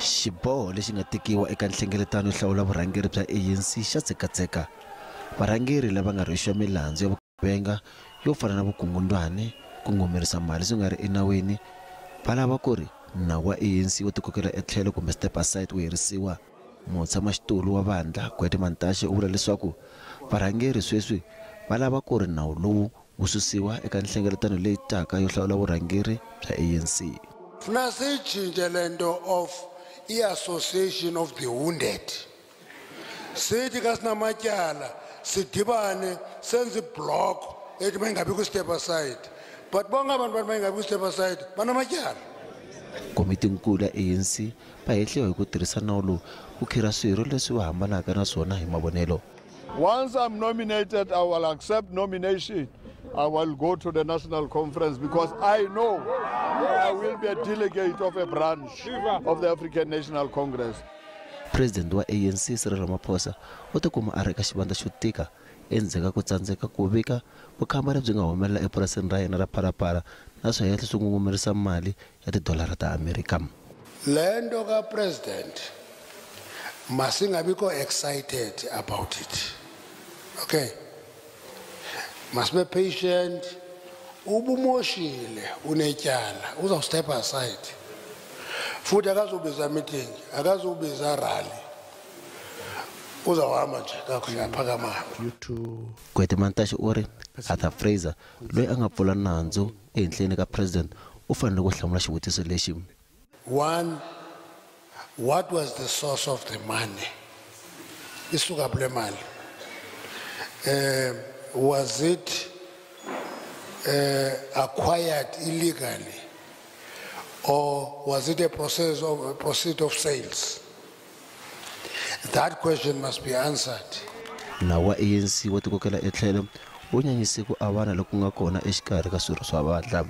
Xiboho lexi nga tekiwa eka nhlengeletano yo hlawula vurhangeri bya ANC xa tsekatseka. Varhangeri lava nga rhwexiwa milandzu ya vugevenga yo fana na vukungundwani, ku ngomerisa mali swi nga ri enawini, va lava ku ri nawu wa ANC wo tikokela etlhelo kumbe step aside wu herisiwa. Mutshamaxitulu wa vandla Gwede Mantashe u vula leswaku varhangeri sweswi va lava ku ri nawu lowu wu susiwa eka nhlengeletano leyi taka yo hlawula vurhangeri bya ANC. Funa siyitshintshe le nto of i-association of the wounded. Sithi ka sinamatyala sidibane senze iblock ethi mayingabi kwi-step aside, but bonke abantu bathi mayingabi kwi-step aside banamatyala. Komitinkulu ya ANC va hehliwa hi ku tirhisa nawu lowu ku khira swirho leswi va hambanaka na swona hi mavonelo. Once I'm nominated, I will accept nomination. I will go to the national conference because I know I will be a delegate of a branch of the African National Congress. President wa ANC Cyril Ramaphosa u tikuma a ri eka xivandla xo tika endzhaku ka ku tsandzeka ku vika vukhamba lebyi nga humelela epurasini ra yena ra Phalaphala na swihehlo swo ngungumerisa mali ya tidolara ta Amerika. Le nto kapresident masingabikho excited about it, okay? Masibe patient. Ubumoshile, unetyala, uzawustep aside futhi akazubiza meeting, akazubiza rally, uzawuhamba nje kakuhle aphakama. Gwede Mantashe u ri Arthur Fraser loyi a nga pfula nandzu ehenhleni ka president u fanele ku hlamula xivutiso lexi. One, what was the source of the money? Isuka phi le mali? Was it acquired illegally or was it a process of a proceed of sales? That question must be answered. Nawu wa ANC wo tikokela etlhelo wu nyanyise ku avana loku nga kona exikarhi ka swirho swa vandla.